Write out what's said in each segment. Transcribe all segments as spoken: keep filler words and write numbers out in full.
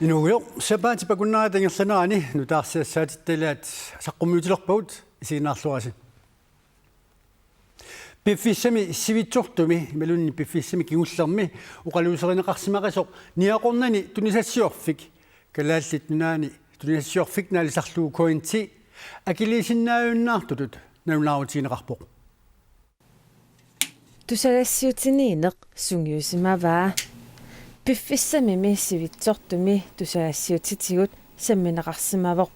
Inuugujoq, sapaatip akunnerata ingerlanerani nutaarsiassaatitta ilaat saqqummiutilerpagut, isiginnaarluarisi. Piffissami sivitsortumi imaluunniit piffissami kingullermi oqaluuserineqarsimaqisoq niaqornani tunisassiorfik, Kalaallit Nunaanni tunisassiorfik naalisarlugu K N T, akiliisinnaajunnaartutut nalunaarutigineqarpoq. Tusagassiutiniinneq sungiusimavaa. Piffissamimi sivitsortumi tusagassiutitigut sammineqarsimavoq.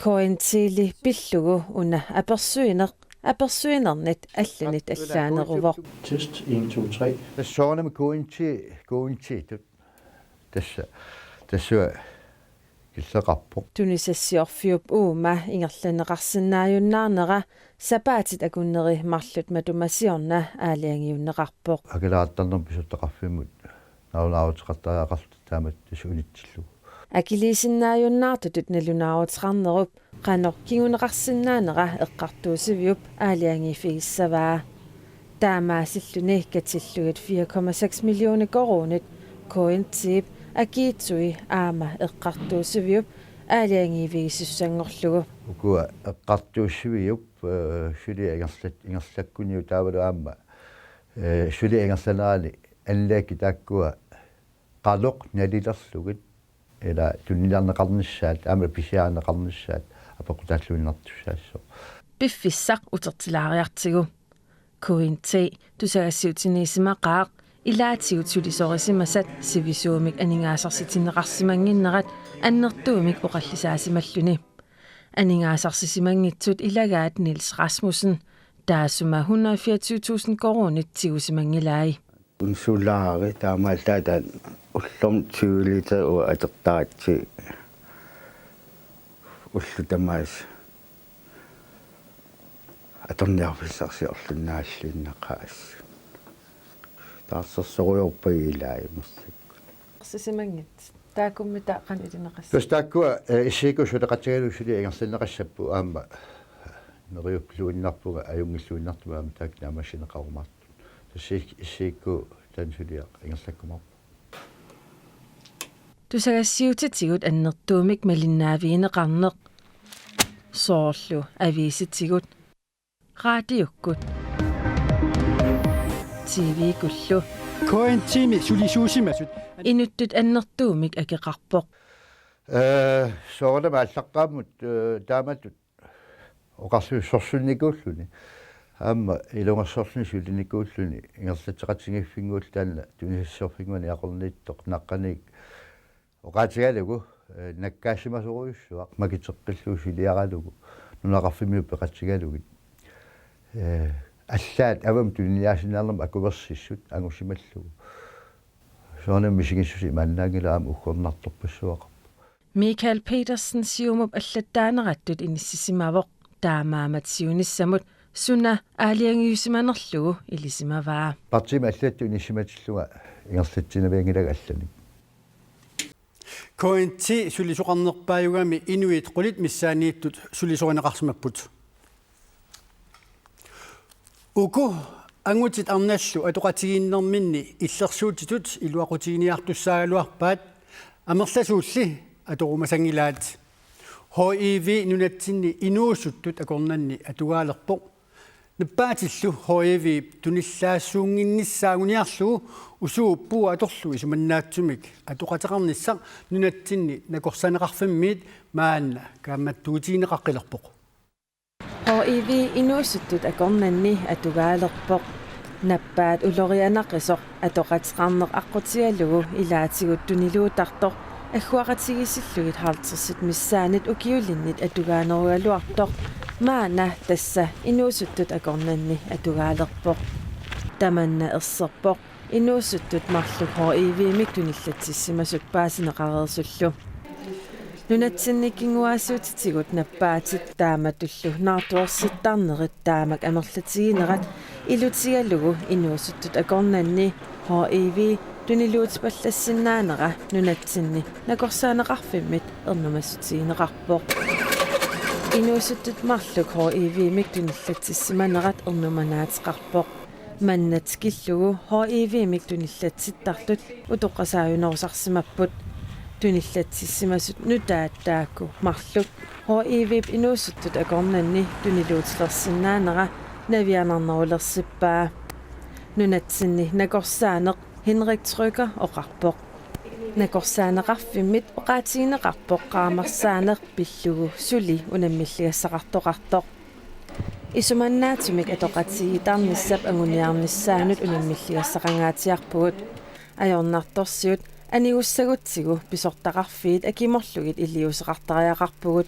K N T-li pillugu una apersuineq, apersuinernit allanit allaaneruvoq. Test en, to, tre. Tassa soorunami K N T, K N T-tut. Tassa, tassa killeqarpoq. Tunisassiorfiup uuma ingerlanneqarsinnaajunnaarnera sapaatit akunneri marluk matuma siorna aalajangiunneqarpoq. Akileraartarnermut pisuttaqarfimmut nalunaaruteqartariaqarluta taamatut tassa unitsillugu. Akiliisinnaajunnaartutut nalunaaruteqarnerup qanoq kinguneqarsinnaanera eqqartuussiviup aalajangiiffigissavaa. Taamaasilluni katillugit fire komma seks millioner koruunit K N T-p akiitsui aamma eqqartuussiviup aalajangiiffigisussanngorlugu. Ukua eqqartuussiviup, eh, suliaq ingerlat-, ingerlakkuniuk taavalu aamma, eh, suliaq ingerlanerani anlæggi taakkua qanoq nalilerlugit ila tuniniarneqarnissaat, aamma pisiarineqarnissaat apeqqutaalluinnartussaassooq. Piffissaq utertilaariartigu. K N T tusagassiutiniissimaqaaq ilaatigut sulisorisimasat sivisuumik aningaasarsitsinneqarsimannginnerat annertuumik oqallisaasimalluni. Aningaasarsisimanngitsut ilagaat Niels Rasmussen, taassuma hundrede og fireogtyve tusind koruunit tigusimanngilai. Unsullaari taamaallaat ullormut tyve liter uanga atortaratsigit ullut tamaasa atorniarfissarsiorluinnaalluinnaqaaq. Taarsersorujorpagut ilai massakkut. Arsisimanngitsut. Taakkummita qanoq ilineqassava? Tassa taakkua, eh, S I K suleqatigalugu suliaq ingerlanneqassapput aamma neriuppiluinnarpunga ajunngilluinnartumik aamma taakku naammassineqarumaartut. Tassa S I K taanna suliaq ingerlakkumaarpoq. Tusagassiutitigut annertuumik malinnaavigineqarneq. Soorlu aviisitigut, raadiukkut, T V-kkullu. K N T-mi sulisuusimasut. Inuttut annertuumik akeqarpoq. Eh, soorunami aallaqqaammut, eh, taamatut oqarluinnarsorsunnikuulluni. Aamma ilungersorluni sulinikuulluni ingerlatseqatigiiffinnguullu taanna tunisassiorfinnguani aqunniittoq naqqaniit oqaatigalugu, eh, nakkaassimasorujussuaq makiteqqillugu suliaralugu nunaqarfimmiut peqatigalugit. Eh, allaat avammut tuniniaasinnaanera akuersissut angusimallugu. Soorunami misigissuseq imaannaanngilaq aamma uggornartorpassuaqarpoq. Michael Petersen Siumup allattaanerattut inissisimavoq, taamaammat siunissamut suna aalajangiussimanerlugu ilisimavaa. Partiimi allattut inissimatillunga ingerlatsinavianngilanga allanik. K N T sulisoqarnerpaajugami inuit qulit missaanniittut sulisorineqarsimapput. Uku angutit arnallu atoqatigiinnerminni illersuutitut iluaqutiginiartussaagaluarpaat, amerlasuulli atorumasanngilaat. H I V nunatsinni inuusuttut akornanni atugaalerpoq. Nappaatillu H I V-p tunillaassuunnginnissaa anguniarlugu usuup puua atorlugu isumannaatsumik atoqateqarnissaq nunatsinni nakorsaanneqarfimmiit maanna kaammattuutigineqaqqilerpoq. H I V inuusuttut akornanni atugaalerpoq. Nappaat ulorianaqisoq atoqateqarneq aqqutigalugu ilaatigut tuniluuttartoq agguaqatigiissillugit halvtredsit missaanniit ukiulinnit atugaanerugaluartoq maanna tassa inuusuttut akornanni atugaalerpoq. Tamanna erserpoq inuusuttut marluk H I V-mik tunillatsissimasut paasineqareersullu. Nunatsinni kinguaassiuutitigut nappaatit taamatullu naartuersittarnerit taamak amerlatiginerat ilutigalugu inuusuttut akornanni H I V tuniluutipallassinnaanera nunatsinni nakorsaanneqarfimmit ernumassutigineqarpoq. Inuusuttut marluk H I V-mik tunillatsissimanerat ernumanaateqarpoq. Manna tikillugu H I V-mik tunillatsittartut utoqqasaajunerusarsimapput. Tunillatsissimasut nutaat taakku marluk H I V-p inuusuttut akornanni tuniluutilersinnaanera navianarnerulersippaa. Nunatsinni nakorsaaneq Henrik Trykker oqarpoq. Nakorsaaneqarfimmit oqaatigineqarpoq qaamarsaaneq pillugu suli unammilligassaqartoqartoq. Isumannaatsumik atoqatigiittarnissap anguniarnissaanut unammilligassaqangaatsiarpugut. Ajornartorsiut anigussagutsigit pisortaqarfiit akimorlugit iliuuseqartariaqarpugut.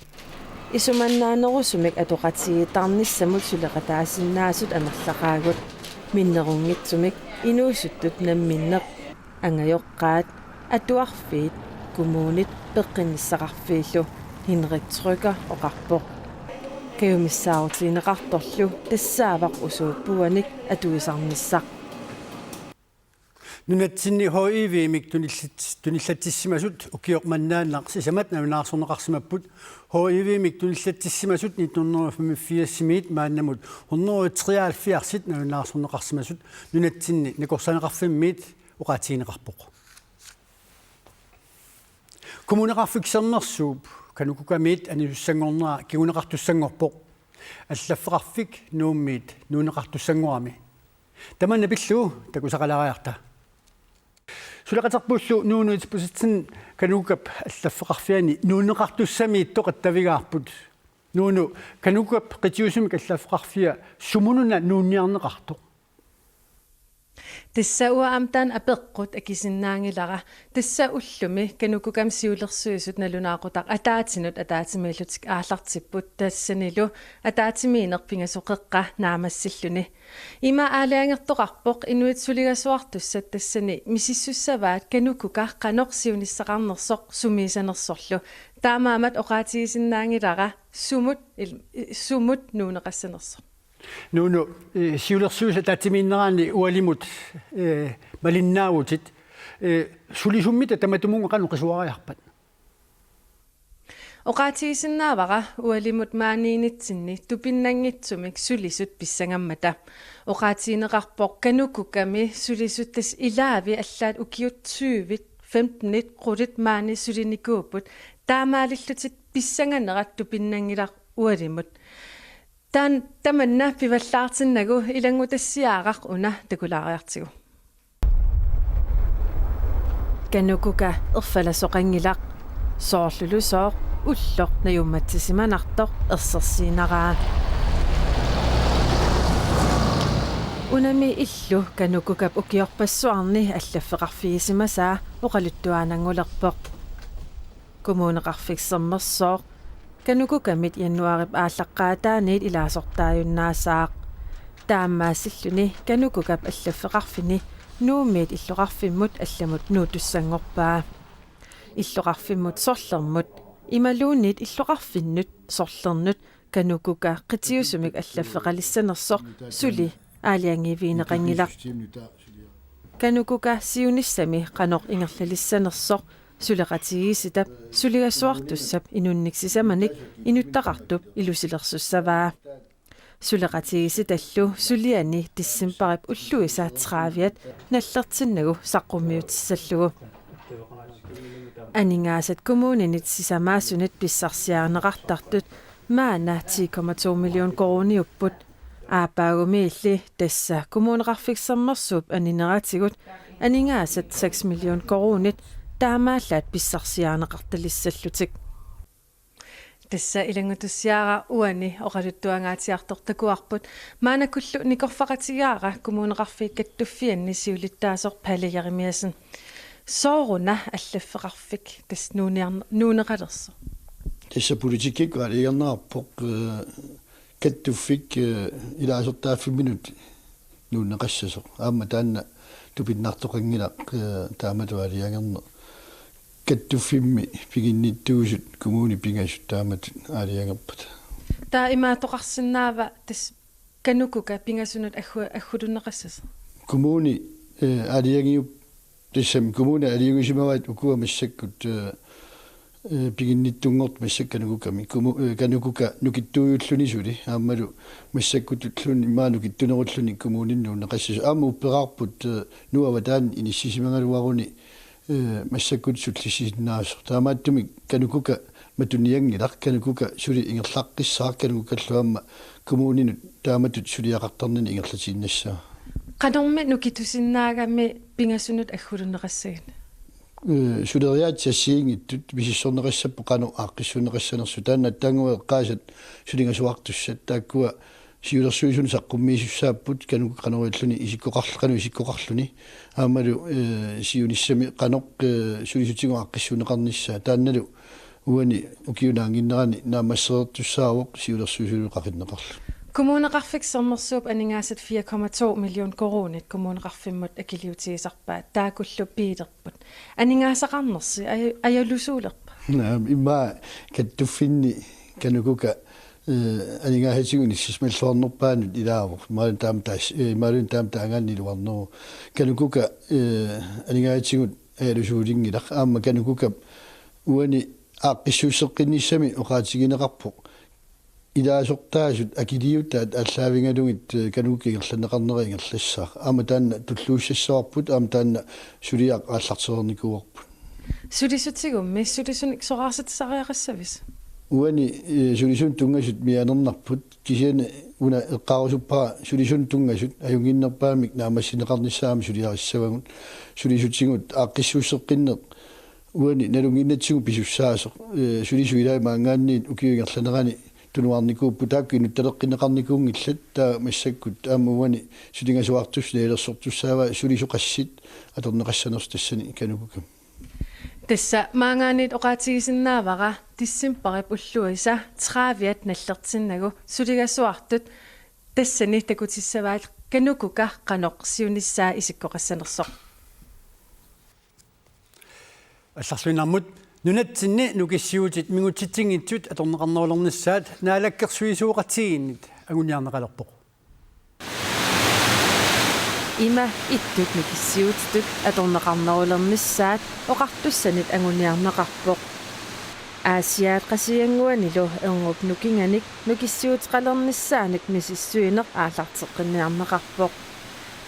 Isumannaanerusumik atoqatigiittarnissamut suleqataasinnaasut amerlaqaagut. Minnerunngitsumik inuusuttut namminneq, angajoqqaat, atuarfiit, kommunit peqqinnissaqarfiillu, Henrik Trykker oqarpoq. Kajumissaarutigineqartorlu tassaavoq usuuppuanik atuisarnissaq. Nunatsinni H I V-mik tunillat-, tunillatsissimasut ukioq mannaannaq sisamat nalunaarsorneqarsimapput. H I V-mik tunillatsissimasut nitten hundrede og femogfirsimiit maannamut hundrede og treoghalvfjerdsit nalunaarsorneqarsimasut nunatsinni nakorsaaneqarfimmiit oqaatigineqarpoq. Kommuneqarfik Sermersuup KANUKOKA-miit anisussanngornera kinguneqartussanngorpoq. Allaffeqarfik Nuummiit nuunneqartussanngorami. Tamanna pillugu takusaqalaariarta. Suleqaterpullu Nuunu Isbosethsen KANUKOKA-p allaffeqarfiani nuunneqartussamiittoq attavigaarput. Nuunu, KANUKOKA-p qitiusumik allaffeqarfia sumununa nuunniarneqartoq? Tassa uanga aamma taanna apeqqut akisinnaanngilara. Tassa ullumi KANUKOKA-mi siulersuisut nalunaaqutaq ataatinut ataatsimiillutik aallartipput, tassanilu ataatsimiinneq pingasoqeqqa naammassilluni. Ima aalajangertoqarpoq inuit suligasuartussat tassani misissussavaat KANUKOKA qanoq siunissaqarnersoq sumiissanersorlu. Taamaammat oqaatigisinnaanngilara sumut il-, sumut nuunneqassanersoq. Nuunu, eh, siulersuisut ataatsimiinnerani ualimut, eh, malinnaavutit, eh, sulisummita tamatumunnga qanoq qisuariarpat? Oqaatigisinnaavara ualimut maaniinnitsinni tupinnanngitsumik sulisut pissangammata. Oqaatigineqarpoq KANUKOKA-mi sulisut tassa ilaavi allaat ukiut tyvit, femtenit qulit maani sulinikuupput, taamaalillutik pissanganerat tupinnanngilaq ualimut. Taanna tamanna pivallaartinnagu ilanngutassiaaraq una takulaariartigu. KANUKOKA erfalasoqanngilaq, soorlulusooq ulloq najummatsisimanartoq ersersiinaraa. Unami illu KANUKOKA-p ukiorpassuarni allaffeqarfigisimasaa oqaluttuaannanngulerpoq. Kommuneqarfik Sermersooq KANUKOKA-mit januaarip aallaqqaataaniit ilaasortaajunnaassaaq. Taamaassilluni KANUKOKA-p allaffeqarfini Nuummiit illoqarfimmut allamut nuuttussanngorpaa. Illoqarfimmut sorlermut imaluunniit illoqarfinnut sorlernut KANUKOKA qitiusumik allaffeqalissanersoq suli aalajangiivigineqanngilaq. KANUKOKA siunissami qanoq ingerlalissanersoq suleqatigiissitap suligasuartussap inunnik sisamanik inuttaqartup ilusilersussavaa. Suleqatigiissitallu suliani decembarip ulluisa tredive-at nallertinnagu saqqummiutissallugu. Aningaasat kommuninit sisamaasunit pissarsiarineqartartut maanna ti komma to million koruuniupput. Aappaagumiilli tassa Kommuneqarfik Sermersuup anineratigut aningaasat seks million koruunit taamaallaat pissarsiarineqartalissallutik. Tassa ilanngutassiaaraq uani oqaluttuangaatsiartoq takuarput. Maannakkullu nikorfaqatigaara Kommuneqarfiit Kattuffianni siulittaasoq Palle Jerimiassen. Sooruna allaffeqarfik tassa nuunniarn-, nuunneqalersoq? Tassa politikkikkut aalajangerneqarpoq, eh, kattuffik, eh, ilaasortaaffimminut nuunneqassasoq. Aamma taanna tupinnartoqanngilaq, eh, taamatut aalajangerneq. Kattuffimmi piginnittuusut kommunit pingasut taamatut aalajangerpata. Taava imaattoqarsinnaava tassa KANUKOKA pingasunut aggu-, aggulunneqassasoq? Kommuni, eh, aalajangiup-, tassami kommuni aalajangiusimavaat ukua massakkut, eh, eh, piginnittunngortut massakkut KANUKOKA-mi. Kommu-, eh, KANUKOKA nukittuujulluni suli, aammalu massakkutulluunniit immaqa nukittunerulluni kommuninut nuunneqassasoq. Aamma upperaarput, eh, Nuup avataani inissisimagaluaruni, Ee, massakkut sullissisinnaasoq. Taamaattumik KANUKOKA matunianngilaq, KANUKOKA suli ingerlaqqissaaq, KANUKOKAllu aamma kommuninut taamatut suliaqartarnini ingerlatiinnassaaq. Qanormi nukittusinnaagami pingasunut agguluneqassagit? Ee, suleriaatsit assigiinngitsut misissorneqassapput qanoq aaqqissuunneqassanersut. Taanna attaannguaq eqqaasat suligasuartussat, taakkua siulersuisunut saqqummiisussaapput, qanoq qanoq iliorluni isikkoqarl-, qanoq isikkoqarluni. Aammalu, ee, siunissami qanoq, ee, sulisutigut aaqqissuunneqarnissaa. Taannalu uani ukiup naannginnerani naammassereertussaavoq siulersuisunilu qaqinneqarluni. Kommuneqarfik Sermersuup aningaasat fire komma to million koruunit kommuneqarfimmut akiliutigisarpaat, taakkullu biilerput. Aningaasaqarnersi aj-, ajalusuulerpa? Naamik, immaqa kattuffinni KANUKOKA, ee, aningaasatigut inissisimalluarnerpaanut ilaavoq. Imaluunniit taama taas-, ee, imaluunniit taama taagaanni iluarneruvoq. KANUKOKA, ee, aningaasatigut ajalusuulinngilaq. Aamma KANUKOKA uani aaqqissuusseqqinnissami oqaatigineqarpoq ilaasortaasut akiliutaat aallaavigalugit, ee, KANUKOKA ingerlanneqarnera ingerlassaaq. Aamma taanna tulluussassavarput, aamma taanna suliaq aallartereernikuuarput. Sulisutigummi sulisunik soraarsitisariaqassavisi? Uani, ee, sulisunut tunngasut mianernarput, kisianni una eqqaarusuppara sulisunut tunngasut ajunnginnerpaamik naammassineqarnissaat aamma suliarissavagut. Sulisutigut aaqqissuusseqqinneq uani nalunnginnatsigu pisussaasoq. Ee, sulisut ilaat maanngaanniit ukiup ingerlanerani tunuarnikuupput, taakku inuttaleqqinneqarnikuunngillat, taava massakkut aamma uani suligasuartussat nalilersortussaavaat, sulisut qassit atorneqassanersut tassani KANUKOKA. Tassa maanngaanniit oqaatigisinnaavara decembarip ulluisa trediviat nallertinnagu suligasuartut tassani takutissavaat KANUKOKA qanoq siunissaa isikkoqassanersoq. Allarluinnarmut. Nunatsinni nukissiuutit mingutsitsinngitsut atorneqarnerulernissaat naalakkersuisooqatigiinnit anguniarneqalerpoq. Ima ittut nukissiuutitut atorneqarnerulernissaat oqartussanit anguniarneqarpoq. Aasiaat Qasigiannguanilu erngup nukinganik nukissiuuteqalernissaanik misissuineq aallarteqqinniarneqarpoq.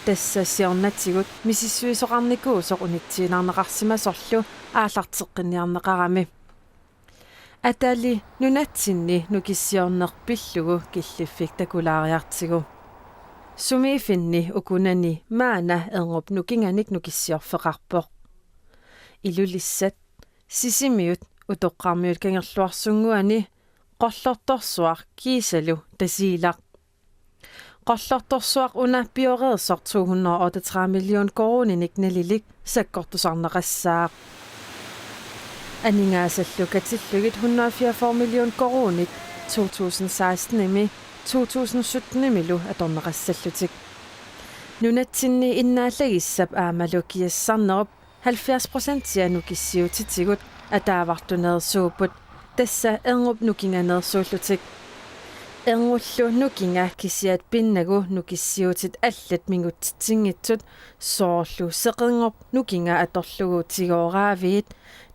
Tassa siornatigut misissuisoqarnikuusoq unitsiinnarneqarsimasorlu aallarteqqinniarneqarami. Atali nunatsinni nukissiorneq pillugu killiffik takulaariartigu. Sumiiffinni ukunani maanna erngup nukinganik nukissiorfeqarpoq. Ilulissat, Sisimiut, Utoqqarmiut Kangerluarsunnguani, Qorlortorsuaq kiisalu Tasiilaq. Qorlortorsuaq una pioreersoq to hundrede og otteogtredive million koruuninik nalilik sakkortusarneqassaaq. Aningaasallu katillugit hundrede og fireogfyrre million koruunit to tusind sekstenimi to tusind syttenimilu atorneqassallutik. Nunatsinni innaallagissap aammalu kiassarnerup halvfjerds procentia nukissiuutitigut ataavartuneersuupput, tassa erngup nukinganeersuullutik. Ernullu nukinga kisiat pinnagu nukissiuutit allat mingutsitsinngitsut, soorlu seqernup nukinga atorlugu tigooraaviit,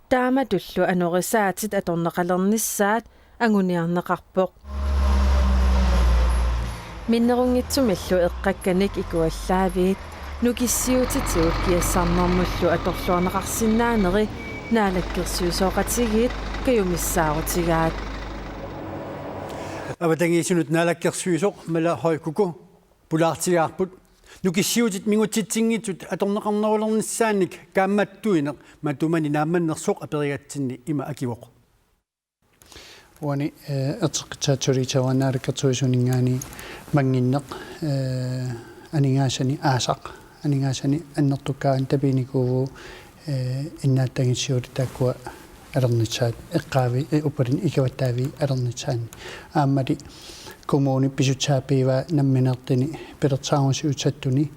taamatullu anorisaatit atorneqalernissaat anguniarneqarpoq. Minnerunngitsumillu eqqakkanik ikuallaaviit nukissiuutitigut kiassarnermullu atorluarneqarsinnaaneri naalakkersuisooqatigiit kajumissaarutigaat. Avatangiisinut naalakkersuisoq Mala Høy Kúko pulaartigaarput nukissiuutit mingutsitsinngitsut atorneqarnerulernissaannik kaammattuineq matumani naammannersoq aperigatsinni ima akivoq. Uani, eh, erteqqissaatsuliissavarput Naalakkersuisuninngaanniit mannginneq, eh, aningaasani aasaq, aningaasani annertukkaangat tapiinikuuvugut, eh, innaattangissiuutit taakkua atornissaat eqqaavi, eh, upalin ikavattaavi atornissaanni. Aammali kommuni pisussaaffigaa nammineerluni pilersaarusiortuni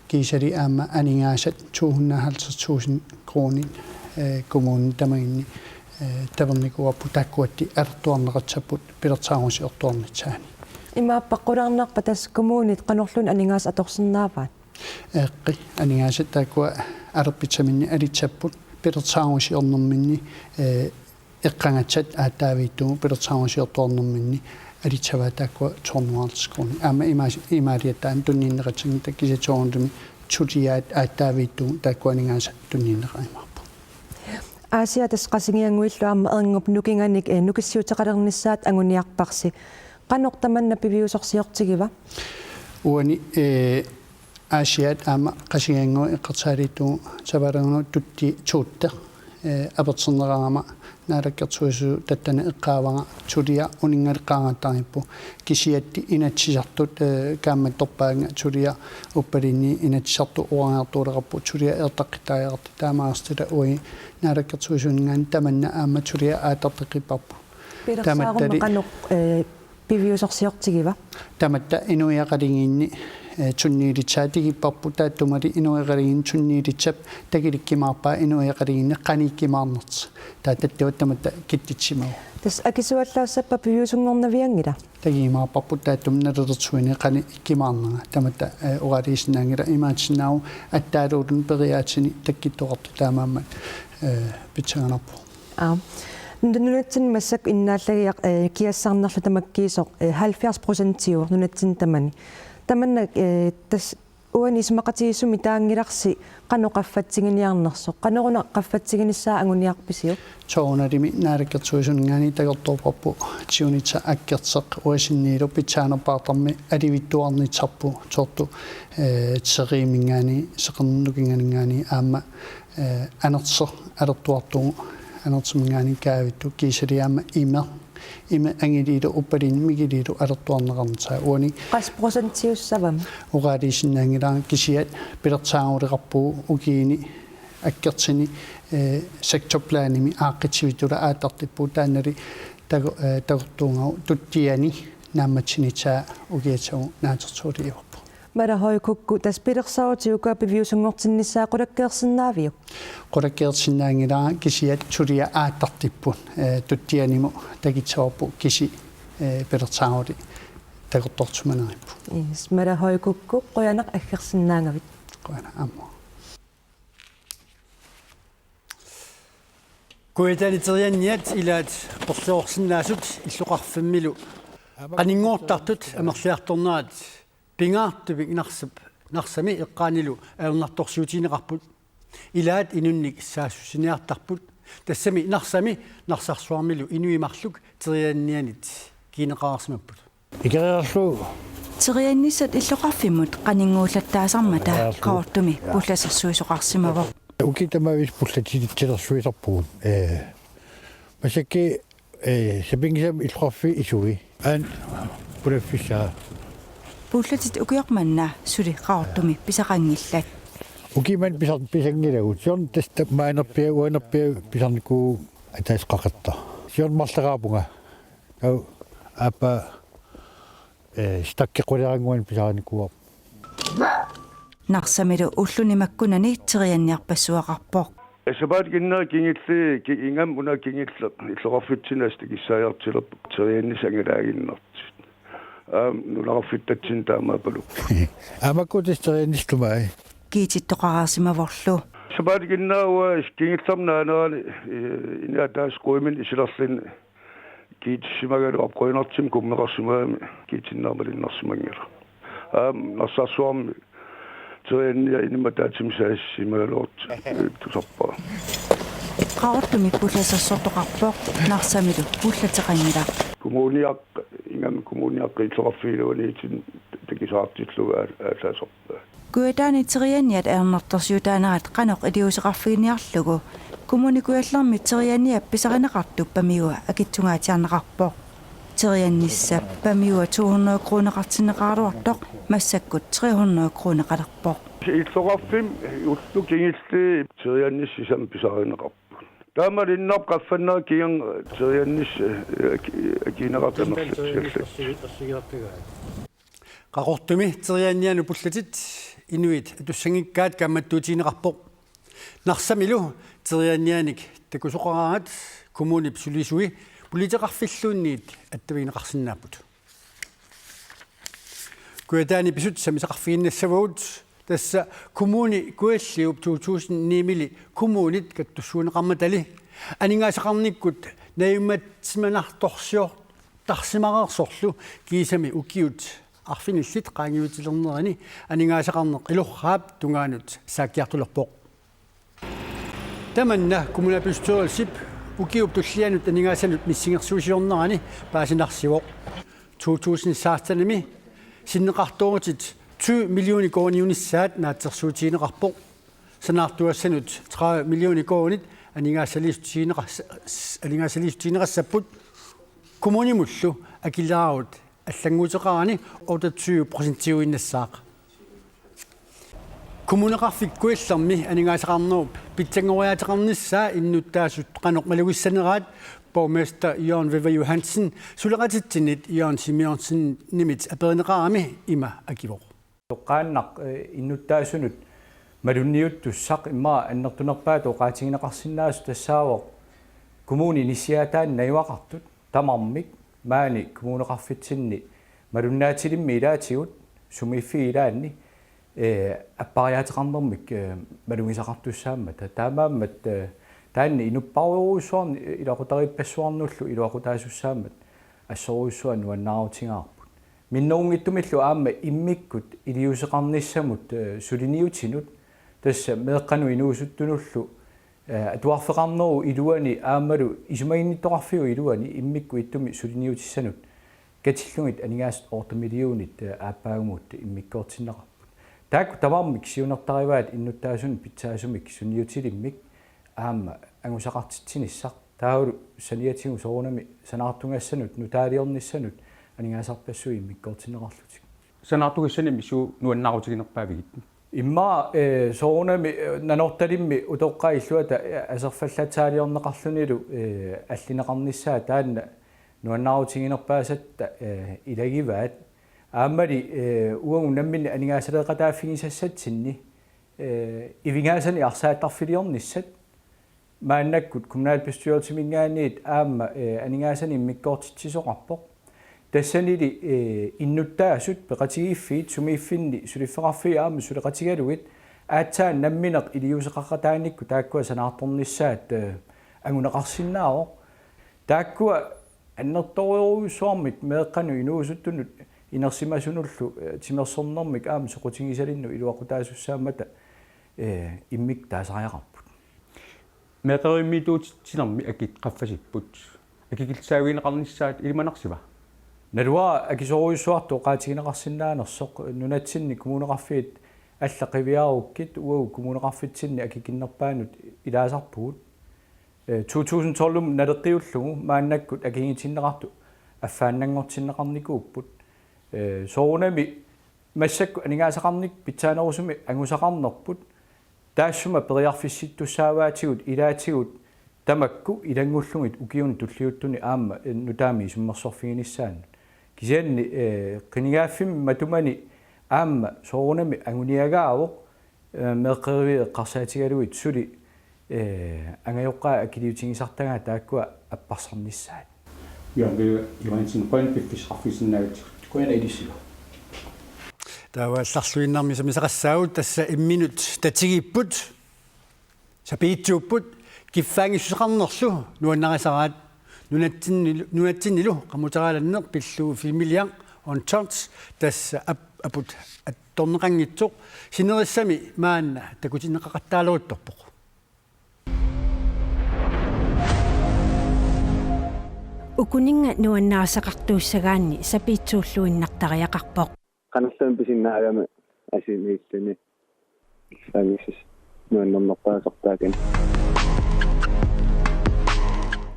kiisali aamma aningaasat to hundrede og halvtreds tusind koruunit, eh, kommunini tamaginni, eh, tavernikuuarput taakkuattut atortuarneqassapput pilersaarusiortuarnissaanni. Imaappa qularnarpa tassa kommunit qanorluunniit aningaasat atorsinnaavaat? Eqqi, aningaasat taakkua atorfissaminni alissapput pilersaarusiornerminni, eh, eqqagassat aatsaaviittugut pilersaarusiortuarnerminni alissavaat taakkua to hundrede og halvtreds koruunit. Aamma imaas-, imaaliattaaq tunniunneqassanngitsoq kisianni soorunami suliaat aatsaaviittugut taakkua aningaasat tunniunneqarumaarput. Aasiaat tassa Qasigiannguillu aamma erngup nukinganik, eh, nukissiuteqalernissaat anguniarparsi. Qanoq tamanna piviusorsiortigiva? Uani, eh, Aasiaat aamma Qasigiannguit Qeqertaaliittugut Savaaliinnguit Tutti Tuutte, eh, aperterneqarama Naalakkersuisut tassani eqqaavara suliaq uninngaleqqaaratta, kisianni Inatsisartut, eh, kaammattorpaannga suliaq uppalinni Inatsisartut oqariartuuleqarput suliaq eertaqqittariaqartoq, taamaasitila uagut Naalakkersuisuninngaanniit tamanna aamma suliaq aallarteqqipparput. Pilersaarumma tamattali qanoq, eh, piviusorsiortigiva? Tamatta inuiaqatigiinni, eh, sunniilissat tikipparput, taattumali inuiaqatigiinni sunniilissap takutikkumaarpaa inuiaqatigiinni qanoq ikkumaarnersoq. Taava tattoo tamatta kittitsimagu. Tassa akisuallaassappat piviusunngornavianngila? Takujumaarparput taattumik nalilersuineq qanoq ikkumaarnera. Tamatta, eh, oqaluussinnaanngilaq, imaassinnaavoq attaarluunniit periaatsinik takkuttoqartoq taamaammat, eh, pissanganarpoq. Aa. Nunatsinni massakkut innaallagiaq, eh, kiassarnerlu tamakkiisoq, eh, halvfjerds procentiuvoq nunatsinni tamani. Tamanna, eh, tassa uani isumaqatigiissummi taanngilarsi qanoq qaffatsiginiarnersoq. Qanoruna qaffatsiginissaa anguniarpisiuk? Soorunalimi Naalakkersuisuninngaanniit takorloorparput siunissaq akkerseq uasinniilu pitsaanerpaartarmi alivittuarnissarput soorlu, eh, teriuminngaanniit, seqernup nukinganinngaanniit aamma, eh, anersoq alertuartugut, anersuminngaanniit kaavittoq kiisami aamma imeq, imeq angiliilu uppalinni mikiliilu alertuarneqarnissaa uani. Qassit procentiussavami? Oqaluussinnaanngilara, kisianni pilersaaruleqarpugut ukiuni akkertuni, eh, sektorplanimi aaqqissuisutut aallartippugut, taannali taku-, eh, takortuugami Tuttiani naammassinissaa ukiatsinnut naatsorsuuliorpoq. Mala Høy Kukku, tassa pilersaarutit ukua piviusunngortinnissaat qulakkeersinnaaviuk? Qulakkeersinnaanngilara, kisianni suliaq aallartipput, eh, Tuttianimut takussavarput kisiat, eh, pilersaarutit takorloorsimanerupput. Yes, Mala Høy Kukku, qujanaq aggersinnaagavit. Qujanaq aamma. Kujataani terianniat ilaat qerlerorsinnaasut illoqarfimmilu qaninngoortartut amerliartornerat pingaartumik Narsap, Narsami eqqaanilu ajornartorsiutigineqarput. Ilaat inunnik saassussiniartarput. Tassami Narsami Narsarsuarmilu inuit marluk teriannianit kiineqareersimapput. Ikeriarlu. Teriannissat illoqarfimmut qaninnguullattaasarmata Qaqortumi pullasersuisoqarsimavoq. Ukiut tamaasa pullatilitsilersuisarpugut. Eh, massakkut, eh, sapinngisamik illoqarfiit isui. Aana pulaffissaa. Pullatit ukioq manna suli Qaqortumi pisaqanngillat. Ukiut manna pisar-, pisanngilagut. Siorna tassa maanerpiaq, uanerpiaq pisarnikuuvugut ataaseq qaqatta. Siorna marlaqaapunga. Taava aappaa, eh, stakki quleranguan pisarnikuuarput. Narsamilu ulluni makkunani terianniarpassuaqarpoq. Sapaatip akunneri kingulliit, ki-, ingammik una kingulleq illoqarfitsinni assut takussaajartulerpoq teriannissat angalaaginnartut. Aamma nunaqarfittatsinni taamaappalupput. Aamma kuttis teriannissat tumai. Kiitittoqareersimavorlu. Sapaatip akunneri uanga kingullermik naanerani, eh, inuit ataaseq quiminut issilerluni kiitissimagaluarpoq, qujanartumik kummeqarsimagami kiitinneq malunnarsimanngilaq. Aamma Narsarsuarmi terianniat inummut ataatsimik saassimagaluartut, eh, tusarpara. Qaqortumi pullasersortoqarpoq, Narsamilu pullateqanngilaq. Kommuniaqqat, ingammik kommuniaqqat illoqarfiit iluaniittut takusaartillugit aa-, aallartippaat. Kujataani terianniat ajornartorsiutaanerat qanoq iliuuseqarfiginiarlugu Kommune Kujallermi terianniap pisarineqartup Pamiua akitsungaatsiarneqarpoq. Teriannissap Pamiua to hundrede kroneqartinneqaraluartoq massakkut tre hundrede kroneqalerpoq. Illoqarfimmi ullut kingulliit teriannissat sisamat pisarineqarput. Taamaalinnaavoq qaffannera kingorna teriannissat, eh, aki-, akiuneqartut amerlatsiallat. Qaqortumi teriannianut pullatit inuit atussanngikkaat kaammattuutigineqarpoq. Narsamilu teriannianik takusoqaraangat kommunip sulisui politeeqarfilluunniit attavigineqarsinnaapput. Kujataani pisut sammisaqarfiginnassavagut, tassa Kommune Kujalliup to tusind ni-mili kommunit kattussuunneqarmatali aningaasaqarnikkut najummatimanartorsiortarsimareersorlu kiisami ukiut arfinillit qaangiutilernerini aningaasaqarneq Ilorraap tungaanut saakkiartulerpoq. Tamanna kommunalbestyrelsip ukiup tullianut aningaasanut missingersuusiornerani paasinarsivoq. To tusind seksten-imi sinneqartoorutit tyve millioner koruuniunissaat naatsorsuutigineqarpoq. Sanaartugassanut tredive millioner koruunit aningaasaliissutigineqas-, aningaasaliissutigineqassapput. Kommunimullu akilaarut allannguuteqarani otteogtyve procentiuinnassaaq. Kommuneqarfik Kujallermi aningaasaqarnerup pitsanngoriaateqarnissaa innuttaasut qanoq malugissaneraat borgmester Jørgen Wæver Johansen suleqatitsinnit Jørgen Simonsenimit aperineqarami ima akivoq. Toqqaannaq, eh, innuttaasunut malunniuttussaq immaqa annertunerpaatut oqaatigineqarsinnaasoq tassaavoq kommuni inissiaataanni najugaqartut tamarmik maani kommuneqarfitsinni malunnaatilimmik ilaatigut sumiiffiit ilaanni, eh, appariaateqarnermik, eh, malugisaqartussaammata. Taamaammat, eh, taanna inupparujussuarni, eh, ilaqutariippassuarnullu iluaqutaasussaammat assorujussuaq nuannaarutigaarput. Minnerunngitsumillu aamma immikkut iliuuseqarnissamut, eh, suliniutinut, tassa meeqqanut inuusuttunullu, eh, atuarfeqarnerup iluani aammalu isumaginnittoqarfiup iluani immikkut ittumik suliniutissanut katillugit aningaasat otte millionit, eh, aappaagumut immikkoortinneqarput. Taakku tamarmik siunertarivaat innuttaasunut pitsaasumik sunniutilimmik aamma angusaqartitsinissaq. Taavalu saniatigut soorunami sanaartugassanut nutaaliornissanut aningaasarpassuit immikkoortinneqarlutik. Sanaartugassanimmi suut nuannaarutiginerpaavigit? Immaqa, eh, soorunami, eh, Nanortalimmi utoqqaat illuata, eh, aserfallatsaaliorneqarlunilu, eh, allineqarnissaa taanna nuannaarutiginerpaasatta, eh, ilagivaat. Aammali, eh, uagut namminneq aningaasaleeqataaffigisassatsinni, eh, ivigaasanik arsaattarfiliornissat maannakkut kommunalbestyrelsiminngaanniit aamma, eh, aningaasanik immikkoortitsisoqarpoq. Tassanili, eh, innuttaasut peqatigiiffiit sumiiffinni suliffeqarfiit aamma suleqatigalugit aatsaat nammineq iliuuseqaqataanikkut taakkua sanaartornissaat, eh, anguneqarsinnaavoq. Taakkua annertoorujussuarmik meeqqanut inuusuttunut inersimasunullu, eh, timersornermik aamma soqutigisalinnut iluaqutaasussaammata, eh, immikkut taasariaqarput. Meeqqerivimmiittuutitsinermi akit qaffasipput. Akikillisaavigineqarnissaat ilimanarsiva? Naluara akisoorujussuartut oqaatigineqarsinnaanersoq nunatsinni kommuneqarfiit allat qiviarukkit uagut kommuneqarfitsinni akikinnerpaanut ilaasarpugut. Eh, to tusind tolv-imi naleqqiullugu maannakkut akigitinneqartut affaannanngortinneqarnikuupput. Eh, soorunami massakkut aningaasaqarnikkut pitsaanerusumik angusaqarnerput taassuma periarfissittussaavaatigut ilaatigut tamakku ilanngullugit ukiuni tulliuttuni aamma, eh, nutaamik isummersorfiginissaannut. Kisianni, eh, qinigaaffimmi matumani aamma soorunami anguniagaavoq, eh, meeqqeriviit eqqarsaatigalugit suli, eh, angajoqqaat akiliutigisartagaat taakkua apparsarnissaat. Jørgen Wæver Johansen, qujanaq piffissaqarfigisinnaagatsigit. Qujanaq ilissilu. Taava allarluinnarmik sammisaqassaagut, tassa imminut tatigiipput, sapiitsuupput, kiffaanngissuseqarnerlu nuannarisaraat. Nunatsinnilu, nunatsinnilu qamuteralanneq pillugu filmiliaq Untouched, tassa ap-, aput attorneqanngitsoq sinerissami maanna takutinneqaqattaaleruttorpoq. Ukuninnga nuannarisaqartuussagaanni sapiitsuulluinnartariaqarpoq. Qanorluunniit pisinnaagami asimiilluni. Kiffaanngissuseq nuannernerpaasartaakan.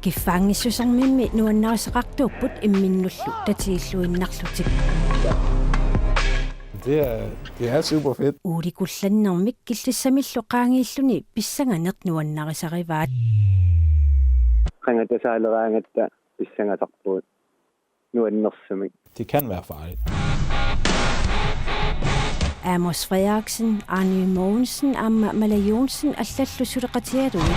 Kiffaanngissusermimmi nuannarisaqartuupput imminnullu tatigilluinnarlutik. Det er, det er super fedt. Uulikullannermik killissamillu qaangiilluni pissanganeq nuannarisarivaat. Qangatasaaleraangatta pissangasarpugut nuannersumik. Det kan være farligt. Amos Frederiksen, Arne Mogensen aamma Mala Johnsen allallu suleqatigalugit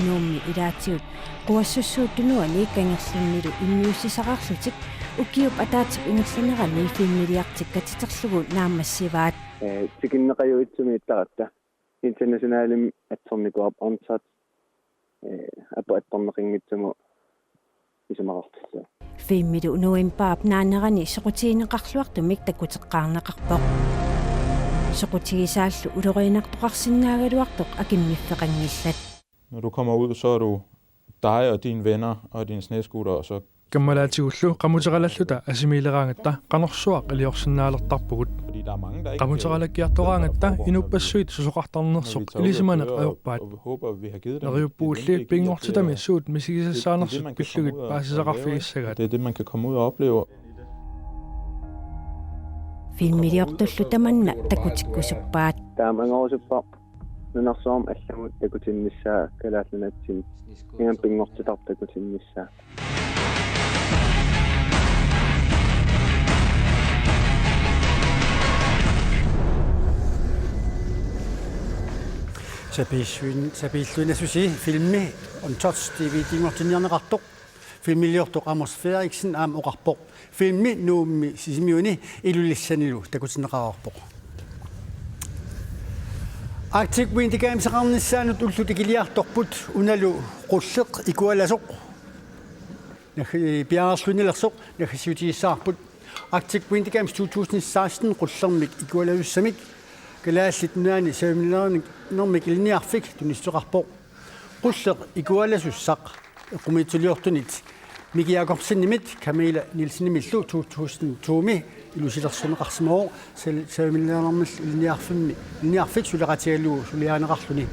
Nuummi ilaatigut quassussuup tunuani kangerlunnilu immiussisaqarlutik ukiup ataatsip ingerlanerani filmiliartik katiterlugu naammassivaat. Eh, tikinneqajuitsumi ittaratta. Internationalimi attornikuuarput Untouched, eh, aput attorneqanngitsumut isumaqartillugu. Filmilu novembarip naanerani soqutigineqarluartumik takuteqqaarneqarpoq. Soqutigisaallu ulorianartoqarsinnaagaluartoq akimmiffeqanngillat. Når du kommer ud, så er du dig og dine venner og din snescooter, og så Kammalaatigullu qamuteqalalluta asimiileraangatta qanorsuaq iliorsinnaalertarpugut. Fordi der er mange, der ikke Qamuteqalakkiartoraangatta inuppassuit susoqartarnersoq ilisimaneq ajorpaat. Og håber, vi har givet dem et Neriuppugulli indblik i, at, pinngortitami øh, suut det er det, misigisassaanersut man kan komme pillugit ud og, og lave, paasisaqarfigissagat. Det er det, man kan komme ud og opleve. Filmiliortullu tamanna takutikkusuppaat. Taamangorusuppa nunarsuarmi allamut takutinnissaa Kalaallit Nunaatsinni. Ingammik pinngortitarput takutinnissaa. Sapiissuin-, sapiilluinnassusi filmi Untouched D V D-nngortinniarneqartoq. Filmiliortoq Amos Frederiksen aamma oqarpoq filmi Nuummi Sisimiuni Ilulissanilu takutinneqareerpoq. Arctic Winter Gameseqarnissaanut ullut ikiliartorput unalu qulleq ikualasoq naggi-, piareerluinnalersoq naggasiutigissavarput. Arctic Winter Games two thousand sixteen qullermik ikualasussamik Kalaallit Nunaanni savimilernermik ilinniarfik tunissuteqarpoq. Qulleq ikualasussaq eqqumiitsuliortunit Miki Jakobsenimit Camilla Nielsenimillu two thousand two-mi ilusilersorneqarsimavoq. Sel-, savimilernermillu ilinniarfimmi, ilinniarfik suleqatigalugu suliarineqarluni.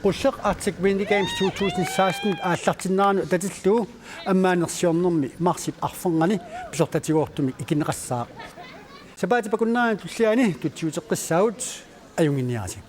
Qulleq Arctic Winter Games two thousand sixteen aallartinnerannut atatillugu ammaanersiornermi marsip arfernganni pisortatigoortumik ikinneqassaaq. Sapaatip akunnerani tulliani tutsiuteqqissaagut, ajunnginniarisi.